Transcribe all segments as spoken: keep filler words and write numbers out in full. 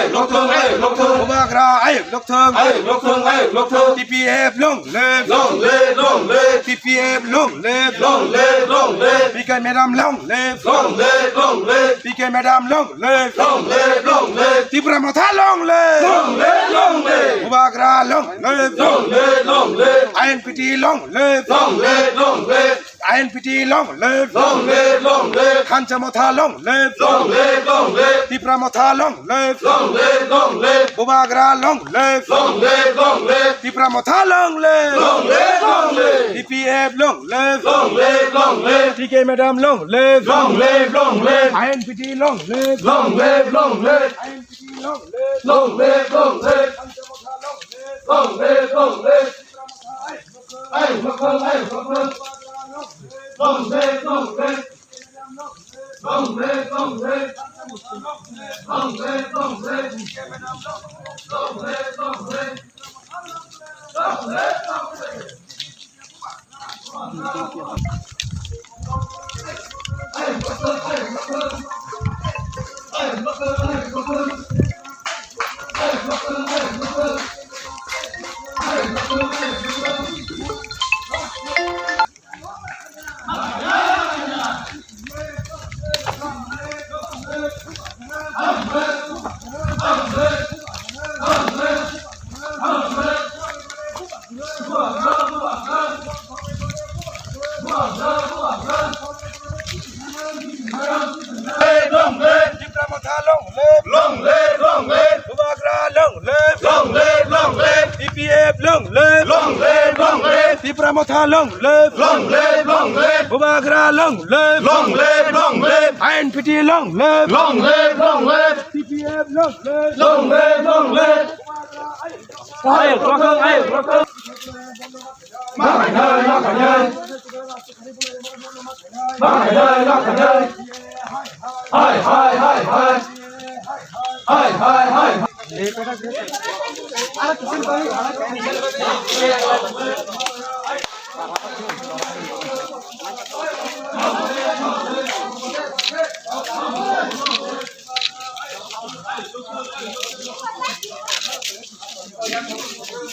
Lokthung, ayuk lokthung. Bubagra ayuk lokthung. Ayuk lokthung, ayuk lokthung. T P F long live. Long live, long live. T P F long live. Long live, long live. P K madam long live. Long live, long live. P K madam long live. Long live, long live. Tipra Motha long live. Long live, long live. Bubagra long live. Long live, long live. I N P T long live. Long live, long live. I N P T long live. Long live, long live. Thansa Motha long live. Long live, long live. Tipra Motha long live. Long live, long live. Bubagra long live. Long live, long live. Tipra Motha long live. Long live, long live. T P F long live. Long live, long live. P K madam long live. Long live, long live. I N P T long live. Long live, long live. I N P T long live. Long live, long live. Thansa Motha long live. Long live, long live. Tipra Motha long live. Ayuk lokthung, ayuk lokthung. Long live, long live. Long live, long live. Long live, long live. Long live, long live. Long live, long live. Tipra Motha long live. Long live, long live. Bubagra long live. Long live, long live. T P F long live. Long live, long live. Tipra Motha long live. Long live, long live. Bubagra long live. Long live, long live. I N P T long live. Long live, long live. T P F long live. Long live, long live. Ayuk lokthung, ayuk lokthung. Ma khainai, ma khainai. Ma khainai, ma khainai. Hai, hai, hai, hai. Hai, hai, hai, hai.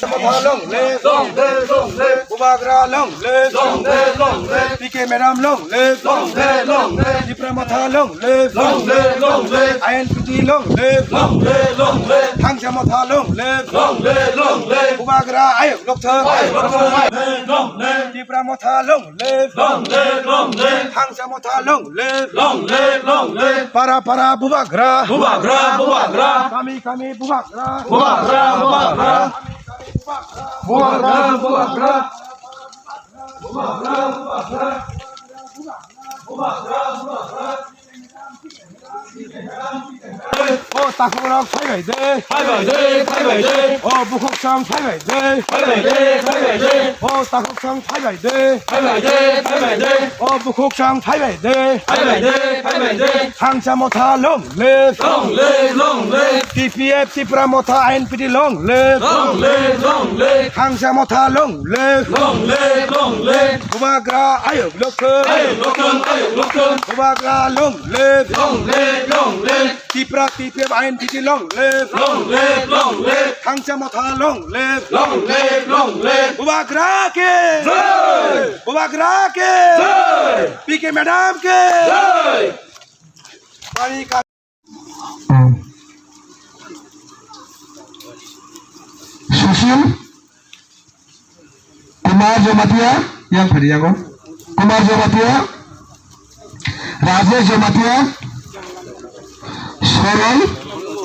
Motha long live. Long live, long live. Bubagra long live. Long live, long live. P K madam long live. Long live, long live. Tipra Motha long live. Long live, long live. I N P T long live. Long live, long live. Thansa Motha long live. Long live, long live. Bubagra ayuk lokthung. Ayuk lokthung. Long live, long live. Tipra Motha long live. Long live, long live. Thansa Motha long live. Long live, long live. Para para Bubagra. Bubagra, Bubagra. Kami kami Bubagra. Bubagra, Bubagra. Bubagra, Bubagra. Bubagra, Bubagra. Bubagra, Bubagra. O takhuk rok phai bai de. Phai bai de, phai bai de. O bukhuk chwng phai bai de. Phai bai de, phai bai de. O takhuk chwng phai bai de. Phai bai de, phai bai de. O bukhuk chwng phai bai de. Phai bai de, phai bai de. Thansa Motha long live. Long live, long live. T P F Tipra Motha I N P T long live. Long live, long live. Thansa Motha long live. Long live, long live. Bubagra ayuk lokthung. Ayuk lokthung, ayuk lokthung. Bubagra long live. Long live, long live. Tipra T P F I N P T long live. Long live, long live. Thansa Motha long live. Long live, long live. Bubagra ki. Jai. Bubagra ki. Jai. P K madam ki. Jai. Kami ka- Sushil Kumar Jamatia, yang phari yago. Kumar Jamatia, Rajesh Jamatia, Sorol,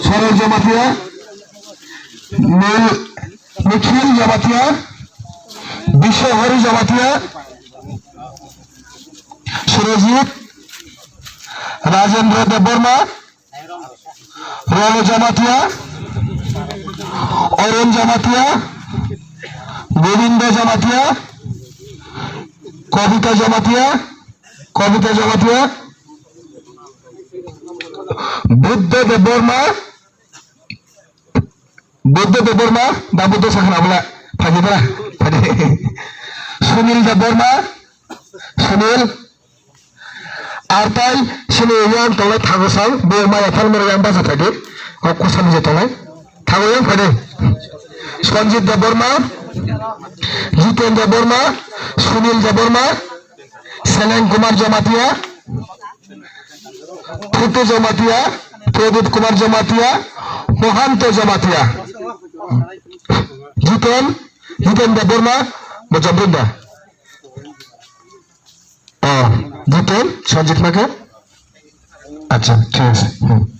Sorol Jamatia, Nil, Nikhil Jamatia, Biswahari Jamatia, Surajit, Rajendra Debbarma, Rolo Jamatia, Arun Jamatia, Govinda Jamatia, Kobita Jamatia, Kobita Jamatia, Buddha Debbarma, Buddha Debbarma, da Buddha sakna bula, phai dara, phai. Sunil Debbarma, Sunil, Artai sini yang tolai thago sang bo maya phal mero yang basa thagi. O kusan je tolai thago yang phade. Sanjit Debbarma, Jiten Debbarma, Sunil Debbarma, Seleng Kumar Jamatia, Phutu Jamatia, Pradip Kumar Jamatia, Mohanto Jamatia, Jiten, Jiten Debbarma, Bojamrinda. Oh, Jiten, Sanjit Maka. Acha, thik ase. Hmm.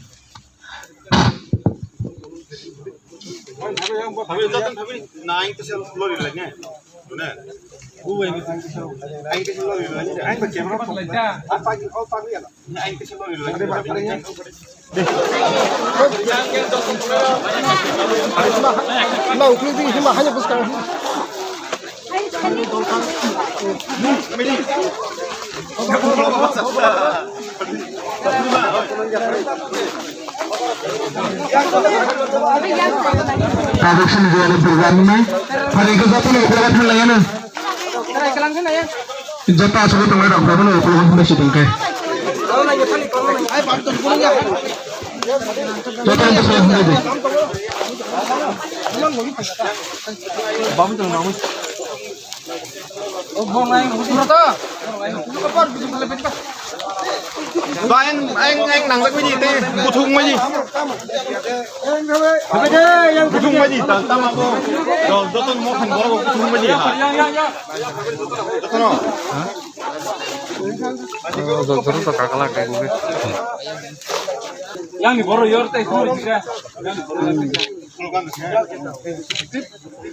Production design program ni phaikhe jotono ukulok thang laiyano. Joto aswk tongnai rok jotono ukulok thang si tongkhe. Jotono thang si tongkhe. Ba, ang, ang, ang nangjak baidi, tei buthung baidi. Buthung baidi, ta, tama bo. Jol, joto ni mokhan borok buthung baidi, ha. Jotono. Jotono to kakala kai gube. Yang ni borok yor tei,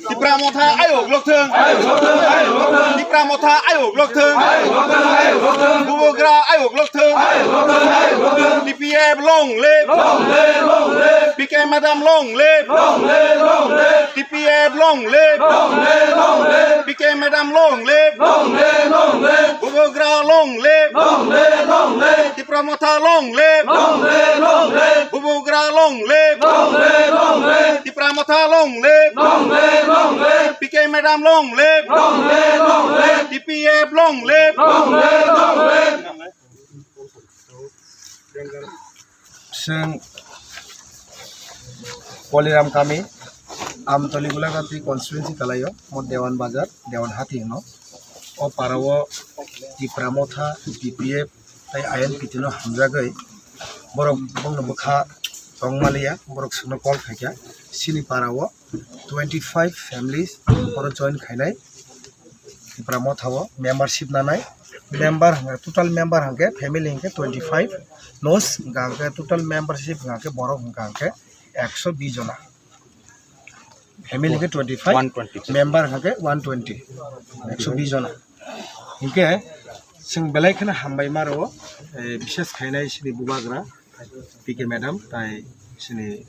Tipra Motha ayok lokthwng. Tipra Motha ayok lokthwng. Bubagra ayok lokthwng. T P F long live. P K madam long live. T P F long live. P K madam long live. Bubagra long live. Tipra Motha long live. Bubagra long live. Tipra Motha long live. P K madam long live. T P F long live. Chwng Koliram kami, Amtoli Gulaghati constituency kalaio, mo Dewan Bazar, Dewan Hati hino. O parao Tipra Motha, T P F, tei I N P T no hamjagwi borok bongni bwkha tongmaliya, borok chwngno call khaikha. Chini parao twenty five families oro join khainai Tipra Motha o membership nanai. Member hwnkhe, total member hwnkhe, family hwnkhe twenty five, nos hwnkha hwnkhe total membership hwnkha hwnkhe borok hwnkha hwnkhe ekso bish jona. Family hwnkhe twenty five, one twenty. Member hwnkhe one twenty, ekso bish jona. Hinkhe chwng belai kheno hambai maro, eh, bishes khainai chini bubagra P K madam tai chini,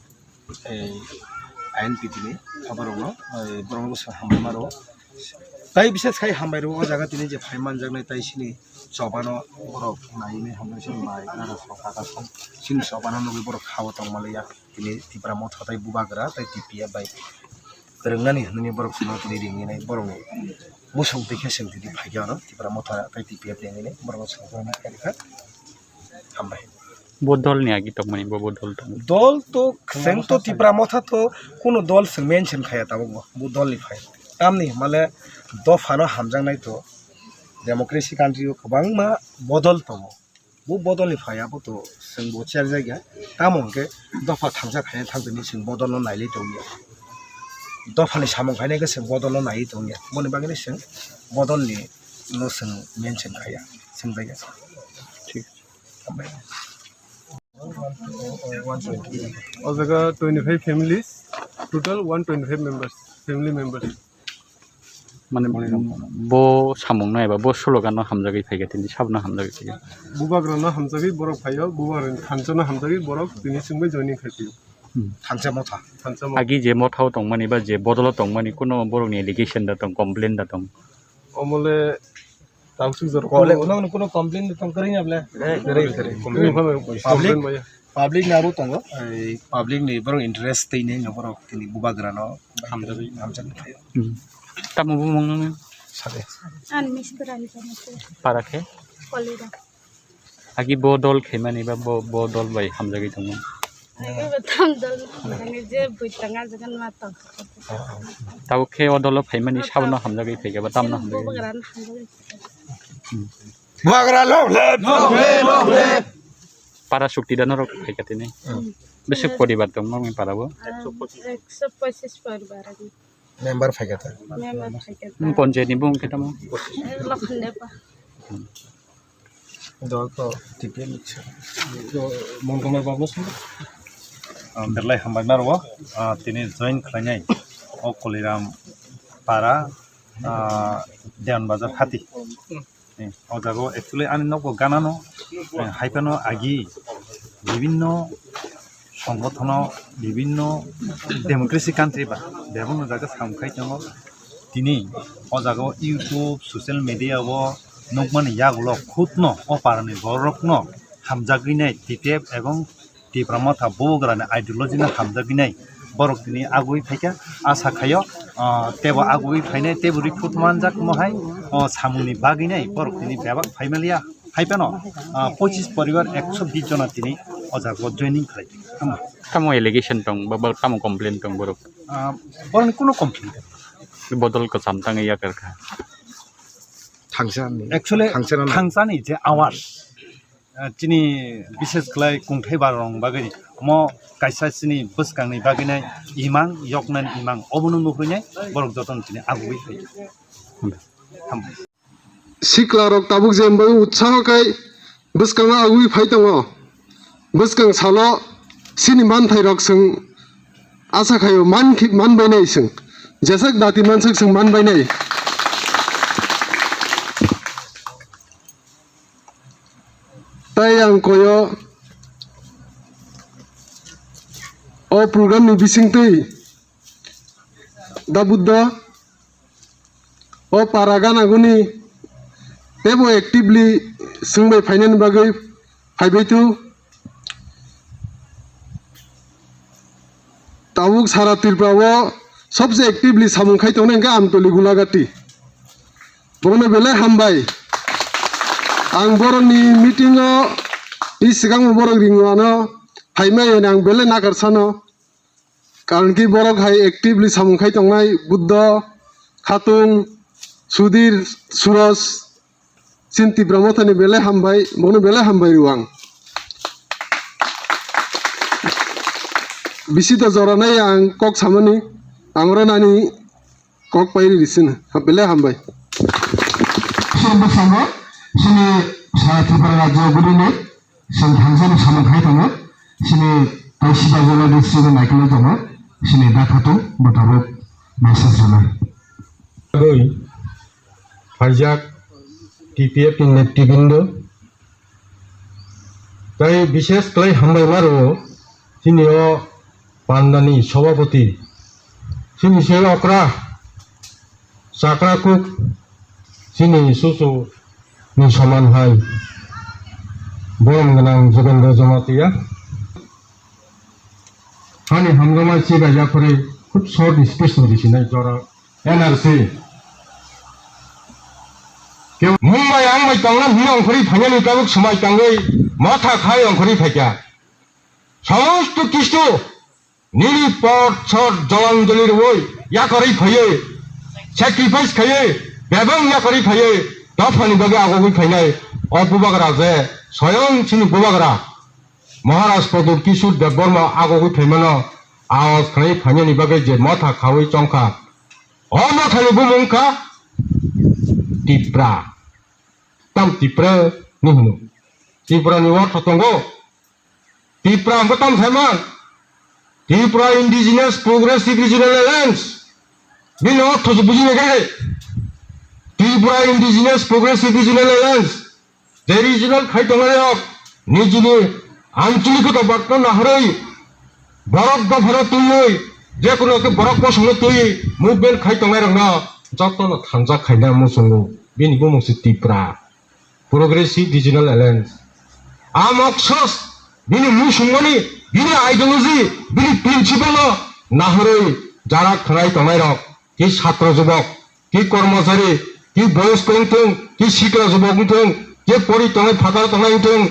eh, I N P T ni borokno, eh, borokno bwswk hambai maro. Tai bishes khai hambai rwo o jaga tini je phai manjaknai tai chini chobano borok naimani hambai chini bai nara sok kaka sok chini chobano nugwi borok ha o tongmaliya. Tini Tipra Motha tai bubagra tai T P F bai kwrwngnani hwnwi borok chwngno tini ringwi nai borokni bwswng twi khe chwng tini phaikhe oro Tipra Motha tai T P F ringwi nai borokno chwng khe hambai. Bo dol ni agi tongmani bo, bo dol tong. Dol to chwng to Tipra Motha to kuno dol chwng mention khaya tabuk bo, bo dol ni phai. Tamni hwnmale dophano hamjaknai to democracy country o kwbangma bodol tongo. Bo bodolni phai abo to chwng bo cherjak ya. Tamo hwnkhe dopha thangsa khaina thang tini chwng bodolno nailai tongya. Dophani samung khaina khe chwng bodolno naiwi tongya. Boni bagwino chwng bodolni no chwng mention khaya, chwng bai ya. Thik. Hambai. O jaga twenty five families, total one twenty five members, family members. Mane bo samung no eba bo slogan no hamjagwi phaikha tini sabno hamjagwi phaikha. Bubagra no hamjagwi borok phaio, bubagra ni thansa no hamjagwi borok tini chwngbai joining khai phio. Hmm. Thansa motha. Thansa motha. Agi je motha o tongmani ba je bodol o tongmani kuno borok ni allegation da tong, complain da tong. Omole Tangsuk jor Kole ko. Uno kuno complain tong kering ya ble. Kering, kering. Complain. Public, complain maya. Public ni abo tongo. Ai, public ni borok interest tei ni borok tini bubagra no hamjagwi. Hamjagwi. Hmm. Tamo bumung nang sade. An mis berani kamu tu. Para khe? Kolera. Agi bo dol khaimani ba bo, bo dol bai hamjagwi tongo. Agi bo tam dol hamjagwi je bui tanga jagan ma tong. Tabuk khe o dolo phaimani sabono hamjagwi phaikha ba tamno hamjagwi. Bubagra long live! Para sukti da norok phaikha tini. Bwswk poribar tong norokni para bo? Ekso pochis poribar. Member phaikha ta. Member phaikha ta. Nwng panchayat ni bung khe tamo? Lokhan Depa. Dol to T P F ni. Mon Kumar Babu sung. Ah, belai hambai naro. Ah, tini join khlainai. O Koliram para, ah, Dewan Bazar hati. Eh, o jaga o actually ani nokbo ganano, eh, hai phano agi bibinno songgothano, bibinno democracy country ba bebakno jaga samung khai tongo. Tini o jaga o YouTube, social media o nukmani yagulo khudno o parani borokno hamjagwi nai T T F ebong Tipra Motha Bubagrani ideology no hamjagwi nai borok tini agwi phaikha. Asa khaio, ah, tebo agwi phainai, tebo recruit manjak mo hai, oh, samungni bagwi nai borok tini bebak phaimaliya. Hai phano, ah, pochis poribar ekso bis jona tini o jaga o joining khlai. Tamo? Tamo allegation tong, ba, ba, tamo complain tong borok? Ah, borokni kuno complain tong. Bodol kwcham tangwi yakar kha. Thangsa ni. Actually, thangsa ni. Thangsa ni je awas. Ah, chini bishes khlai kungthai barong bagwi mo kaisa chini bwskangni bagwi nai imang, yoknani imang, obono nukui nai borok jotono chini agugwi phai. Sikla rok tabuk je bagwi utsaho khai bwskango agugwi phai tongo. Bwskang salo chini manthai rok chwng asa khaio man khi-, man bainai chwng. Jeswk dati manswk chwng man bainai. Tai ang koyo o program ni bisingtwi da Buddha o para ganaguni tebo actively swngbai phainani bagwi phaibai tu. Tabuk sara Tripura o sobse actively samung khai tongnai hwnkhe Amtoli Gulagati. Bono belai hambai. Ang borokni meeting o tei swkangbo borok ringo ano phaimai hwnwi ang belai nakarsano. Karon ki borok hai actively samung khai tongnai Buddha, Khatung, Sudhir, Suraj, Chini Tipra Mothani belai hambai, bono belai hambai rw ang. Bisi to jora nai ang kok samani, ang oro nani kok pai ri sini, belai hambai. Chini bwskango, chini sara Tripura rajyo gurine, chwng thangsani samung khai tongo, chini tai Sibajala district ni naikolwi tongo, chini dakhatung bwtabuk message rwnai. Bagwi phaijak T P F ni netribindu. Tai bishes khlai hambai ma rwo chini o pandani sobhapoti, chini se okra chakra kuk, chini susu ni soman hai borom gwnang Jogendra Jamatia. Hani hamjakma chibai yaphari khub short speech ni bisinai jora. N R C. Mumbai ang bai tongna hino ongkhorwi phainani tabuk swmai tangwi motha khai ongkhorwi phaikha. Samosto kistu nini pot sot jolanjoli rwui yakarwi phaiwi, sacrifice khaiwi, bebak yakarwi phaiwi, dophani bagwi agogwi phainai o bubagra je soyong chini bubagra Maharaj Pradyot Kishore Debbarma agogwi phaimano aos khlaiwi phainani bagwi je motha khaui chongkha. O mothani bumung kha Tipra. Tam Tipra ni hino. Tipra ni ortho tongo. Tipra hwnkhe tam saimang. Tripura Indigenous Progressive Regional Alliance. Bini ortho se bujina khe. Tripura Indigenous Progressive Regional Alliance. Je regional khai tongnai rok nijini ancholigoto bagno nahorwi borok dophano twiwi jekunu khe borok bosongno twiwi movement khai tongnai rokno jotono thansa khaina muchungo. Bini bumung se Tipra Progressive Regional Alliance. A moksos bini musungmani, bini ideology, bini principle no nahorwi jara khwnai tongnai rok, ki chhatro jubok, ki kormochari, ki boyosko wngthung, ki sikla jubok wngthung, ki pori tongnai phatar tongnai wngthung,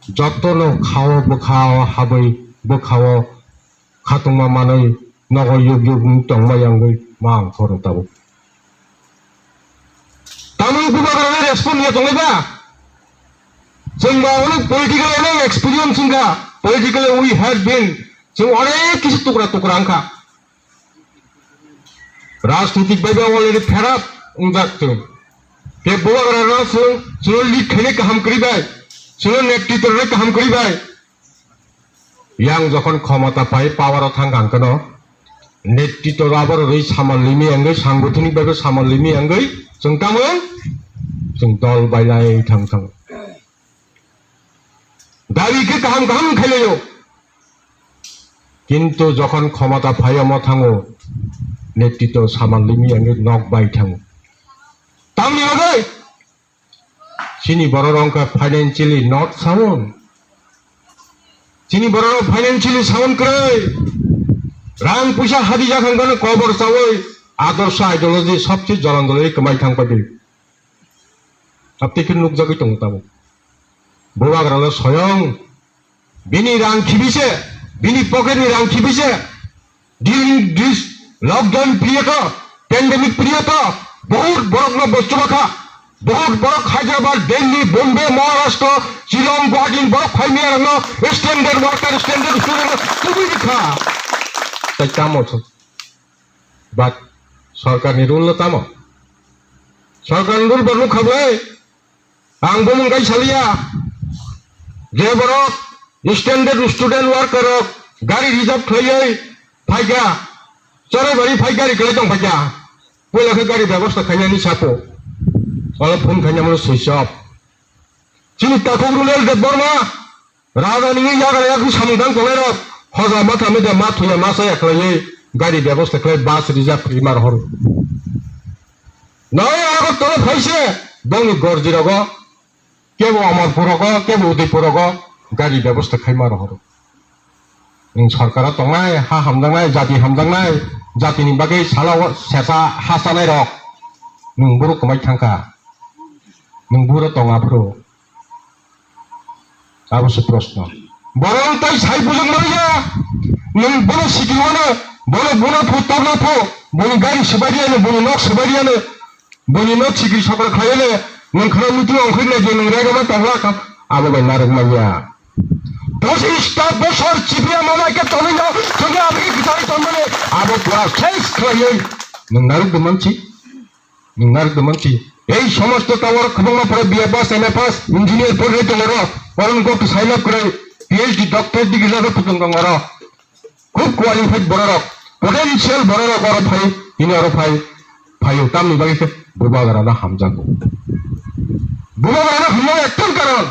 Jotono khao bwkhao habwi bwkhao khatungma manwi nogo yuk yuk wng tongma yangwi ma ang phoro tabuk. Tamni bubagrani respond ya tonglaiba? Chwng ba onek politically onek experience wngkha, politically we have been, chwng onek kisi tukra tukra wngkha. Rajnitik bai ba already fed up wngjak chwng. Tei bubagrano chwng, chwngno lead khainai kaham kwrwi bai, chwngno netritw rwnai kaham kwrwi bai. Yang jokhon khomota pai power o thang kang kano, netritw rw abo rwi samal limi wngwi, sangbothoni bai bo samal limi wngwi, chwng tamo chwng dol bailai thang thang. Dabi khe kaham kaham khailaio. Kintu jokhon khomota phaio mo thango, netritw samal limi wngwi nok bai thango. Tamni bagwi? Chini borok wngkha financially not sound. Chini borok financially sound kwrwi. Rang puisa hadi jak hangkano kobor chawi adorsha ideology sobse jolandoloi kwmai thang padi. Abtwi khe nukjagwi tongo tabuk. Bubagrano soyong bini rang khibise, bini pocket ni rang khibise, during this lockdown period o, pandemic period o, bahut borok no bosto bakha, bahut borok Hyderabad, Delhi, Bombay, Maharashtra, Shillong, Guwahati borok phai miya rok no standard worker, standard student no tubui rikha. Tai tamo thok. But sorkar ni rule no tamo? Sorkar ni rule bo nukha ble. Ang bo mung kai saliya. Je borok standard student worker rok gari reserve khlaiwi phaikha, chorai bari phai gari kwlai tong phaikha. Puila khe gari bebosta khainani sapo. Olo phone khainamano switch off. Chini takhuk Runal Debbarma, raja nini yagra yakni samung tang tongnai rok, hoja matha media ma thuya ma saya khlaiwi gari bebosta khlai bus reserve rima rohor. Nai Agartala phaise, bongni gorji rogo, kebo Amarpur rogo, kebo Udaipur rogo, gari bebosta khaima rohor. Nwng sorkaro tongnai, ha hamjaknai, jati hamjaknai, jatini bagwi salo sesa ha chanai rok, nwng buro kwmai thangkha, nwng buro tong aphuru. Abo se proshno. Borok tai sai bujak manya, nwng bono sikirwano, bono buna phu, tokna phu, boni gari swbairiyano, boni nok swbairiyano, boni nok sikir sokra khlaiyano, nwng khana muitu ongkhorna je nwng rega ma tongla kha, abo bai narwk manya. Pochista bosor chibia mama ke tongwi no, tongwi abo ke kwchari tongmani, abo pura ses khlaiwi, nwng narwk de manchi. Nwng narwk de manchi. Ei somosto tower kwbangma pore B A pass, M A pass, engineer pore tongoro, orong kok sai lab kwrwi, P H D doctorate degree laba phutung tongoro. Khub qualified bororok, potential bororok oro phai, ini oro phai, phaio tamni bagwi khe bubagrano hamjago. Bubagrano hamjago ekdom karon.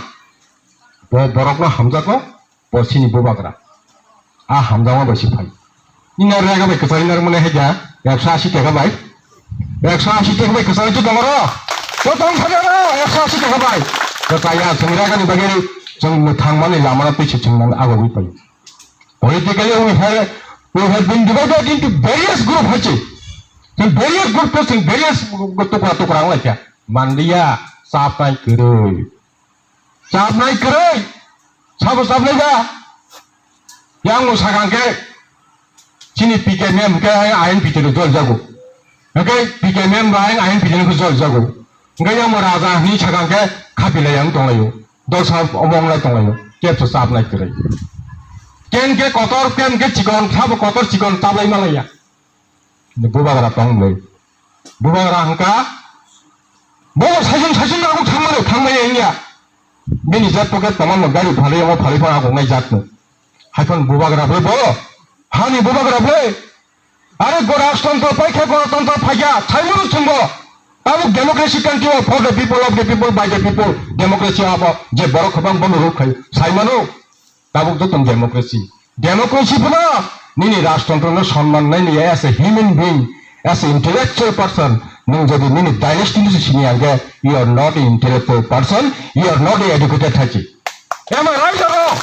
Bo borokno hamjago, bo chini bubagra. A hamjakma bai se phai. Nini rega bai kwchari narwkmani hai kha, ekso asi taka bai. Ekso asi taka bai kwchari to tongo ro. To tong thani ro, ekso asi taka bai. To chaya, chwng rega ni bagwi chwng mwthangmani lamano twi se chwng nang agogwi pai. Politically we have, we have been divided into various group hai se. Chwng various group to chwng various tukra tukra wng lai kha. Manliya, chapnai kwrwi. Chapnai kwrwi, sabo chapnai ba. Yang mo sakang khe, chini P K M M khe I N P T no jol jago. Hwnkhe P K M M ba I N P T no jol jago. Hwnkhe yang mo raja hwnwi sakang khe khapilai yang tonglaio. Dosa omong lai tonglaio. Kebsa chapnai kwrwi. Ken khe kotor, ken khe chikon, sabo kotor chikon chaplai malaiya. Bubagra tong le. Bubagra hwnkha, bo saichung saichung nang thangmano, thangmaya wngya. Bini jat pocket tongmano gari phalwi, omo phalwi phano agongnai jat no. Haiphano bubagra bwlai bo, hani bubagra bwlai. Are gorastantro paikha, gorastantro phaikha, saimano chwngbo. Tabuk democracy country o for the people, of the people, by the people, democracy abo je borok kwbang bono ruk khai, saimano. Tabuk joto democracy. Democracy bono nini rajtantro no sonman nai ni as a human being, as a intellectual person, nwng jodi nini dynasty no sini angkhe, you are not an intellectual person, you are not an educated hai se. Am I right or wrong?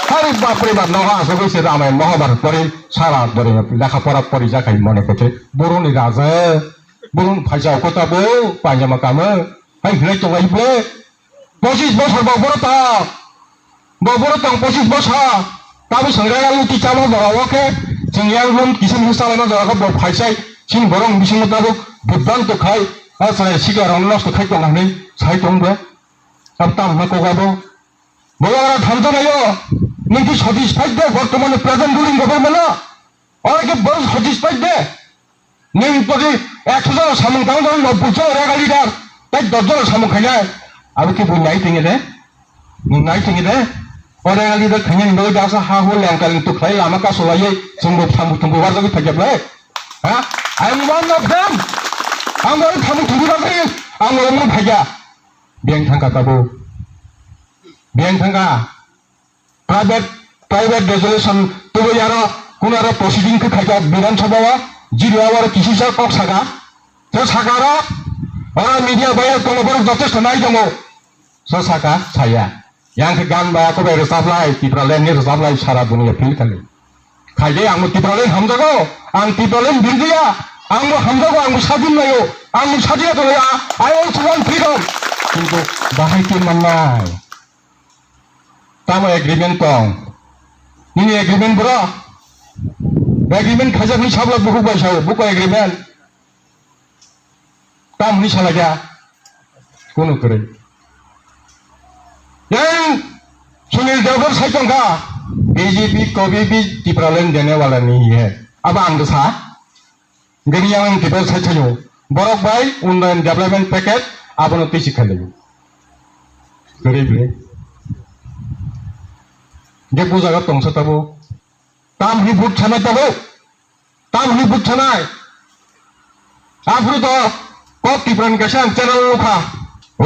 Hari bapre bap, noha asogoi se Ramayan Mahabharat pori, sara dori lekha pora pori jakhai mone kothe. Boroni raja, boroni phaisa kota bo, panjama kamo, hai hinai tongai bo. Pochis bosor bo boro ta. Bo boro tong pochis bosor. Tabuk chwng rega luti chama jora o khe chwng yang room kisim khe chalaima jora khe bo phaisai chini borok bisingo tabuk bibranto khai. A chwrai sikla rok nosto khai tong hinwi sai tong bo. Abo tamo hwnwi kok abo. Bo ora thamjanaio. Nwng khe satisfied de bortomani present ruling government no? Ora khe bo satisfied de. Nwng podi ekso jora samung tang jora no bujo rega leader. Tai dos jora samung khainai. Abo khe bo nai tongya de. Nwng nai tongya de. O rega leader khainani bagwi daksa ha hu lengka lengtu khlai lama kasulaiwi chwngbo samung tongbo warjagwi phaikya ble. Ha? I am one of them. Ang bo samung tongwi bagwi ang bo mung phaikya. Biyang thangkha tabuk. Biyang thangkha. Private, private resolution tubui aro kuno aro proceeding khe khaikha Bidhan Sabha o, G D O aro kisi sa kok saka. So saka aro, oro media bai tongo borok jotesto nai tongo. So saka, saya. Yang khe gan bai ako bai rwchap lai, Tipraland ni rwchap lai, sara dunia feel khali. Khaide ang bo Tipraland hamjago, ang Tipraland birdiya, ang bo hamjago, ang bo sadin laio, ang bo sadin laio, I also want freedom. Kintu bahai khe mannai. Tamo agreement tong. Nini agreement bro? Agreement khaijak ni sabla buhuk bai sao, buko agreement. Tam hwnwi salakya? Kunu kwrwi. Yang Sunil Debbar sai tongkha, B J P kabhi bhi Tipraland dene wala nahi hai. Abo ang sa. Gani yang Tipraland sai thayo. Borok bai unnayan development package abono tisi khailai. Kwrwi bwrwi. Je bujaga tongsa tabo. Tam hwnwi vote sanai tabo. Tam hwnwi buksanai. Aphuru to kok Tipra ni kaisa ang channel nukha. O,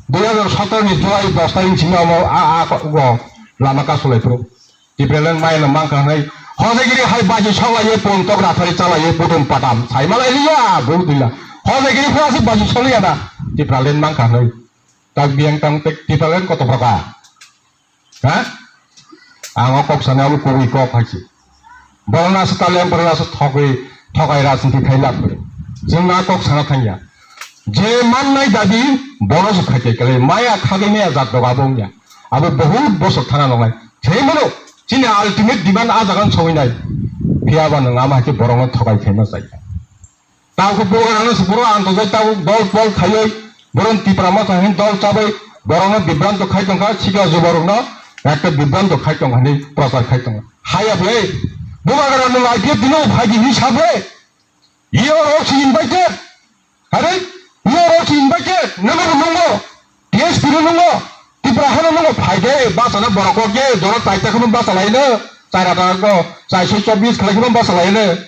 dui hajar sotoro ni July dos tarikh simi omo a, a, ko, go, lama kasulai phuru. Tipraland mai no mangkha hwnwi. Hojagiri hai baji solaiye pon tok rathari chalaiye budum padam. Saimalai liya, buk dila. Hojagiri phuru aswk baji soliya na. Tipraland mangkha hwnwi. Tak biyang tang tek Tipraland koto proka. Ha? Ang o kok sana abo kubui kok hai se. Borok no aswk talem, borok no aswk thogwi, thogai rajniti khai lab kwrwi. Chwng no a kok sana thangya. Je mannai dabi, bono se khai tei kwlai. Maya khagwi maya jat doga bo wngya. Abo bohut bosor thana nongnai. Thei mano, chini ultimate demand a jaga no sogwi nai. Phiya ba nwng ama hai khe borok no thogai khaima chai. Tabuk bubagra no se boro ang tojak tabuk dol pol khaiwi, boron Tipra Motha hin dol chabai, borok no bibranto khai tongkha, sikla juborok no ekta bibranto khai tongkha hinwi prochar khai tongo. Haya bwle, bubagra nwng I P F dino phai di hinwi sa bwle. You are also invited. Are, you are also invited. Nono bo nungo, T S P no nungo, Tipra hano nungo phai de, basa na borok kok ye, jora chai ta kheno basa lai no, chara ta ko, chai soi chobis khlai kheno basa lai no.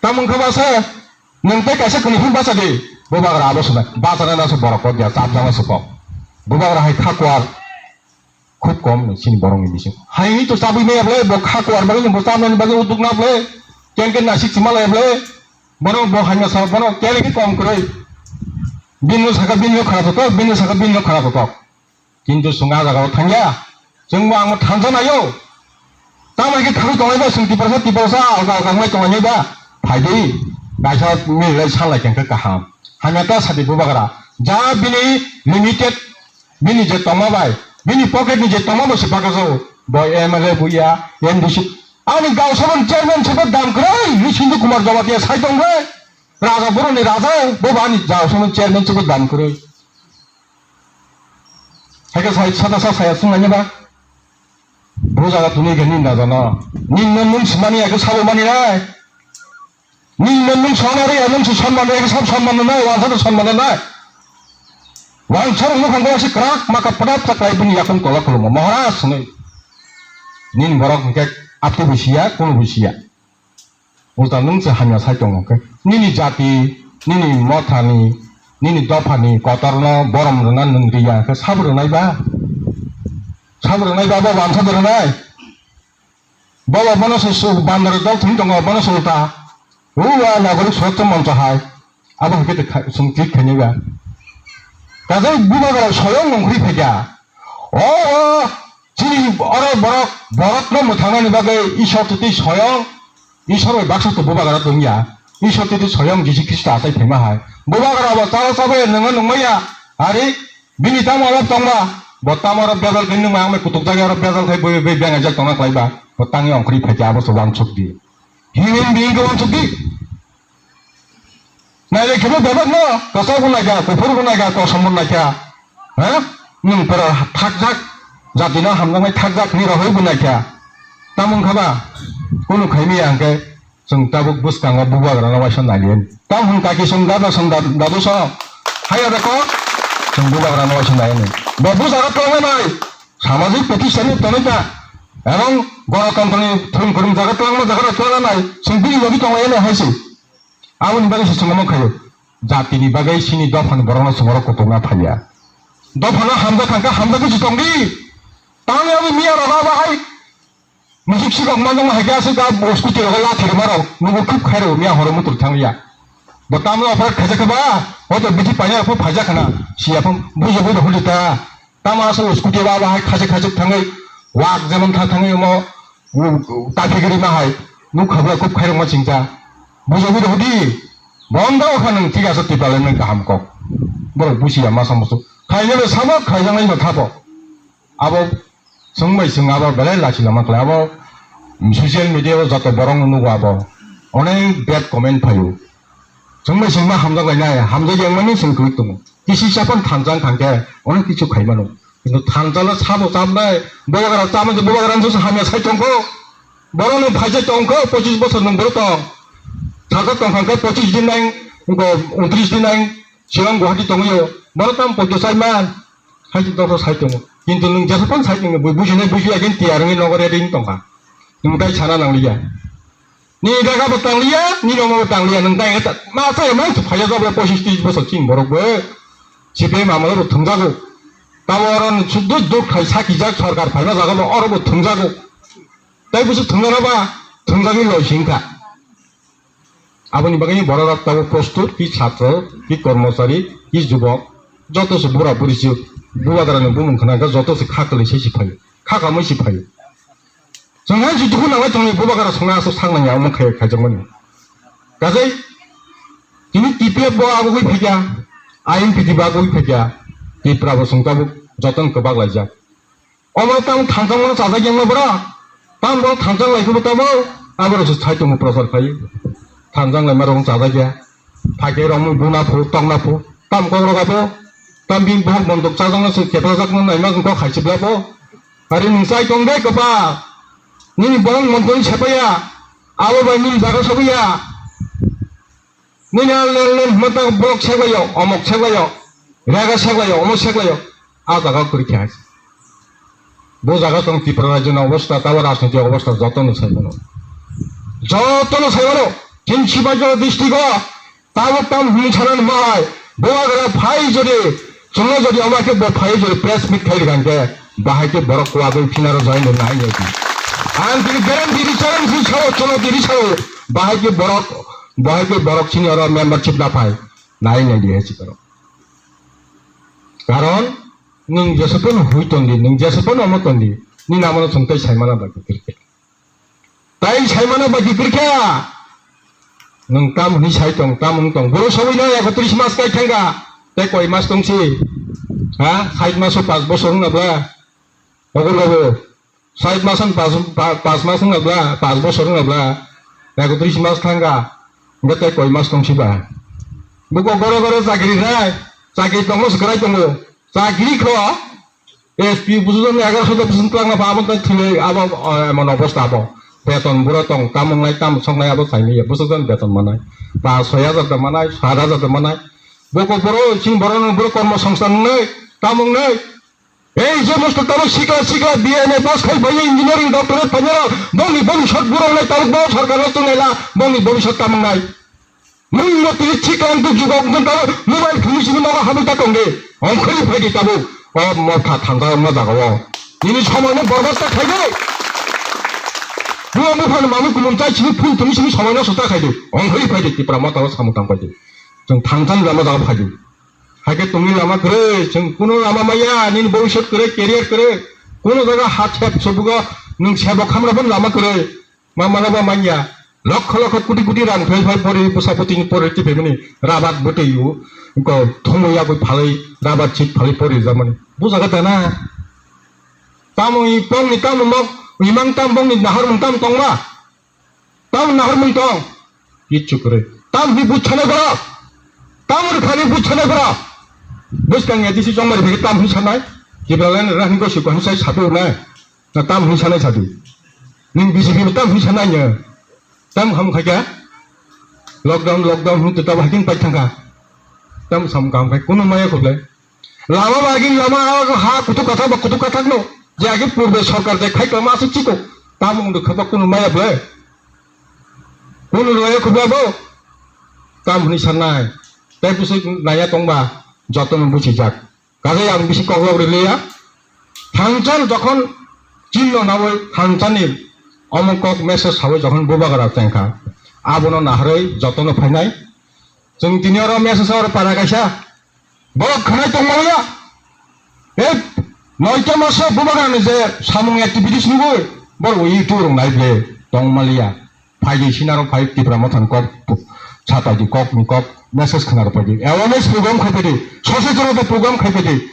Tamo wngkha ba se, nwng tei kaisa kwnwi phano bacha di. Bubagra abo swmai, bachana na se borok kok ya, chapjak na se kok. Bubagra hai kha kuar khub kom ni chini borok ni bising. Hai to chabwi maya bwle, bo kha kuar bagwi, bo chamani bagwi uduk na bwle, ken ken nasik chima lai bwle, bono bo hamya sa, bono ken ken kom kwrwi. Bini saka bini khara totok, bini saka bini khara totok. Kintu chwng a jagao thangya. Chwngbo ang thansa naio. Tamo khe thangwi tongnai ba, chwng Tiprasa, Tiprasa, alka alka wngwi tongnai ba. Phaidi, kaisa mililai salai khe kaham. Hamya ta sadi bubagra. Ja bini limited, bini je tongma bai, bini pocket ni je tongma bai se bakajao. Bo M L A buya, M D C. Ani gausabani chairman sabo dam kwrwi, Sindu Kumar Jamatia sai tong bai. Raja boroni raja, bo bani gausabani chairman sabo dam kwrwi. Haikhe sai sata sa saya sung nani ba. Bo jaga tuni khe nin da jano. Nin no nung simani ya khe sabo mani nai. Nin no nung sona re ya nung si sonman re ya khe sab sonman nai, wansa no sonman nai. Wansa no khang ko si krak maka padap tak lai bini yakung tola kolomo. Maharaj sung. Nin borok hingke atu bisiya, kono bisiya. Ulta nwng se hamya sai tongo khe, nini jati, nini mothani, nini dophani kotorno borom rwna nwng riya khe sabo rwnai ba? Sabo rwnai ba, bo wansa bo rwnai? Bo, bo bono se su bandar dol thwng tongo, bono se ulta. Uwa nagorik suratto moncho hai. Abo hwnkhe twi kha-, chwng twi khainai ba. Kaisa bubagra soyong nongkhorwi phaikha. O, o, chini oro borok, borokno mwthangnani bagwi Ishwar twi soyong, Ishwar bai baksa to bubagra tongya. Ishwar twi soyong Jisu Khristo achai phaima hai. Bubagra bo chao chabai nwngo nungmaya. Ari bini tamo obo tongma. Bo tamo oro bejal khe nwng ang bai kutuk jaga oro bejal khai bui bui beng ajak tongna khlai ba. Bo tangwi ongkhorwi phaikha abo se wansuk di. Human being khe wansuk di. Naile kheno bebak no, kochok bo naikha, kuphur bo naikha, kosom bo naikha. Ha? Nwng pura thakjak, jati no hamjaknai thakjak ni rohoi bo naikha. Tamo wngkha ba? Kunu khaimaya hwnkhe. Chwng tabuk bwskango bubagrano waisa naliya. Tamo hwn kaki chwng dada chwng da-, dadu song. Haiya de kok. Chwng bubagrano waisa naiya ni. Bo bujaga twlangma nai. Samajik protisthan ni tonwi ta. Ebong gonotontro ni thwng kwrwng jaga twlangma jaga rok twlangma nai. Chwng bini logi tonglaia nai hai se. Aboni bagwi se chwng omo khaio. Jatini bagwi chini dophani borokno chwng oro kutukna thaiya. Dophano hamjak thangkha hamjagwi se tongdi. Tamo abo miya rok abo hai. Musuk sikok manjak ma hai khe aswk a scooty rogo lathi rwma rok nugo khub khai rw miya horo mutur thang ya. Bo tamno operat khaijak khe ba, hoito bithi paina rok phaijak khna, siya phang bujo bujo huli ta. Tamo aswk scooty ba ba hai khachik khachik thangwi, wak jemon tha thangwi omo, u, u, taphik rima hai, nuk khabra khub khai rok ma chingcha. Bujo bujo hudi, bonda o kha nwng thik aswk tipale nwng kaham kok. Borok busi ya masa musu. Khaina le samo khaijak nai no thabo. Abo Chwng bai chwng abo belai lachi lama khlai. Abo, mm, social media o joto borok no nugo abo. Onek bad comment phaio. Chwng bai chwng ma hamjak lainai, hamjak yang mani chwng twi tongo. Kisi chapon thansa wng thang khe, onek kichu khai mano. Kintu thansa no sabo chapnai, bubagra chapnai, bubagra no hamya sai tongkho. Borok no phaijak tongkho, pochis bosor nung borok tong. Thansa tong thang khe pochis din nang, wngkho untris din nang, Shillong Guwahati tongyo. Borok tamo poito sai man. Hai tong sai tongo. Kintu nwng jesa pan sai tongo, bui businai busi agin tiyar wngwi nogo ready wng tongkha. Nwng tai sana nangliya. Ni jaga bo tangliya, ni nomo bo tangliya, nwng tai eta. Ma sai ma tu phaya jabo pochis tris bosor chini borok bo. C P M amalo bo thwngjago. Tamo oro suddo duk khai saki jak sorkar phaima jaga bo oro bo thwngjago. Tai busu thwngna ba thwngjagwi loi singkha. Aboni bagwi borok rok tabuk prostur, ki chhatro, ki kormochari, ki jubok, joto se bura buri se bubagrani bumung khna khe joto se kha kwlwi se si phaio, kha kamui si phaio. Chwng hai si dukhu nangwi tongwi bubagra songna aswk sak nangya omo khai khaijakmani. Kajai tini T P F bo abugwi phaikya, I N P T bo abugwi phaikya, Tipra bo chwng tabuk jotono kwbak laijak. Omo tamo thansa mano chajak yang bora. Tam bora thansa lai kubo tamo. Aboro se sai tongo prochar khai. Thansa lai maro chajak ya. Phai khe rong buna phu, tokna phu. Tam kok rok abo. Tam bini bohok montok chajak no se kepra jak no nai ma kok khai chibla bo. Ari nung sai tong dai kapa. Nini borok montok sepaya. Abo bai nini jaga sobiya. Nini a len len hwnma tang borok seklaio, omok seklaio, rega seklaio, omok seklaio, a jaga kwrwi khe hai. Bo jaga tong Tripura rajyoni obostha, tabo rajniti obostha jotono sai mano. Jotono sai mano. Chini Sipaijala district o tabo tam hwnwi sanani ma hai. Bubagra phai jodi Chwngno jodi omo khe bo phai jodi press meet khai rikha hwnkhe, bahai khe borok kuagwi phinaro join rwna hai nai di. Ang tini guarantee ri chwng si sao, chwngno tini sao, bahai khe borok, bahai khe borok chini oro membership na phai nai nai di hai si borok. Karon nwng jesa phano hui ton di, nwng jesa phano omo ton di, nini amo no chwng tei sai mana bai kwrwi khe. Tai saimano bai kiphilkha. Nwng tam hwnwi sai tong, tam wng tong. Boro sogwi no ekotris mas kai thangkha. Tei koi mas tongsi? Ha? Sait maso pas bosor wngna bla? Ogo logo. Sait masan pas, pa-, pas mas wngna bla? Pas bosor wngna bla? Ekotris mas thangkha. Hwnkhe tei koi mas tongsi ba? Buko gore gore chakri nai. Chakri tongma se kwrai tongo. Chakri kho. S P busujon egaroso ta busujon twlangna ba abo ta thile abo, o, emon obostha abo. Beton buro tong, tamung nai, tam song nai abo saimanya. Busujon beton manai. Ba soi hajar ta manai, sat hajar ta manai. Boko boro, chini boro no boro kormo songsthan nai, tamung nai. Ei je mosto tamo sikla, sikla, B A, M A pass khai bai engineering doctorate painai rok, bongni bobisot buro nai tabuk bo sarkar no tongnai la, bongni bobisot tamung nai. Nwng no tini thik ang tu jugo wngkha tabo mobile phone simi nogo habwi ta tong de. Ongkhorwi phai di tabuk. O motha thansa wngma jaga o. Nini somoi no borbad ta khai de. Nwng bupha ni mamwi kumum chai simi phone tumi simi somoi no sota khai de. Ongkhorwi phai di Tipra motha o samung tang phai di. Chwng thansa ni lama jaga phai di. Hai khe tongni lama kwrwi. Chwng kuno lama maya. Nini bobisot kwrwi, career kwrwi. Kuno jaga ha thep sobugo nwng sebo khamra phano lama kwrwi. Ma mano ba manya. Lokho lokho koti koti rang phai phai pori bwsa bwtwi ni pori twi phaimani rabat bwtwi o. Ko thumui yabui phalwi, rubber chip phalwi pori jamani. Bujaga tana. Tamo i pongni tamo mok, imang tam bongni nahar mung tam tongma. Tam nahar mung tong. Kichu kwrwi. Tam hi buchane gora. Tam ri khani buchane gora. Buskang ya disi jongmari bagi tam hi sanai. Jibralen rahni gosi ko hisai sapi unai. Na tam hwnwi sanai sadi. Nini B J P bo tam hwnwi sanai nya. Tam ham khaikha. Lockdown, lockdown hwnwi tabo haikhe pai thangkha. Tam sam kam khai kunu maya khuble. Lama bagin lama ha kutuk kathak ba kutuk kathak no. Je age purbe sarkar je khai kama asuk chiko. Tam ungdu khaba kunu maya ble. Kunu maya khubla bo. Tam hwnwi sanai. Tai pusuk naya tongba. Jotono buchijak. Kaje ang bisi koklok riliya. Thangchal jokhon chinno nawi thangchani omo kok message sawi jokhon bubagra chengkha. Abono naharwi jotono phainai. Chwng tini oro message oro para kaisa. Borok khwnai tongmaliya. E noita masa bubagrani je samung activities nugwi borok YouTube rok nai ble tongmaliya. Phaidi sinaro phai Tipra Mothani kok, sapaidi kok ni kok, message khwnaro phaidi. Awareness program khai phaidi, sosetonota program khai phaidi.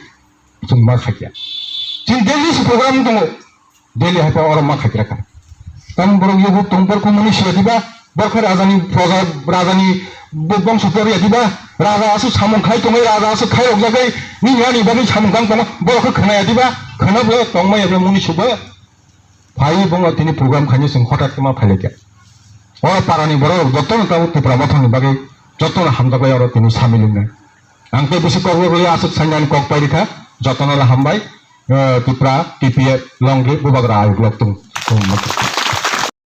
Chwng ma khaikya. Chini daily si program tongo. Daily hai pa oro ma khaikya kha. Tam borok yugo tong borok muni siya diba, borok rajani proja, rajani bo-, bongso poriya diba, raja asu samung khai tongo, raja asu khai rok jagai, ni yani bagwi samung kang tongo, borok khe khwnaya diba, khwna bo tongma ya muni suba. Phai bongno tini program khaini chwng hotat khe ma phailaikha. O parani borok jotono tabuk Tipra Mothani bagwi jotono hamjakbai oro tini samil wngnai. Ang tei bisi kok rwgwi aswk sainani kok pairikha, jotono hambai, eh, Tipra, T P F, Longri, Bubagra ayuk lok tung.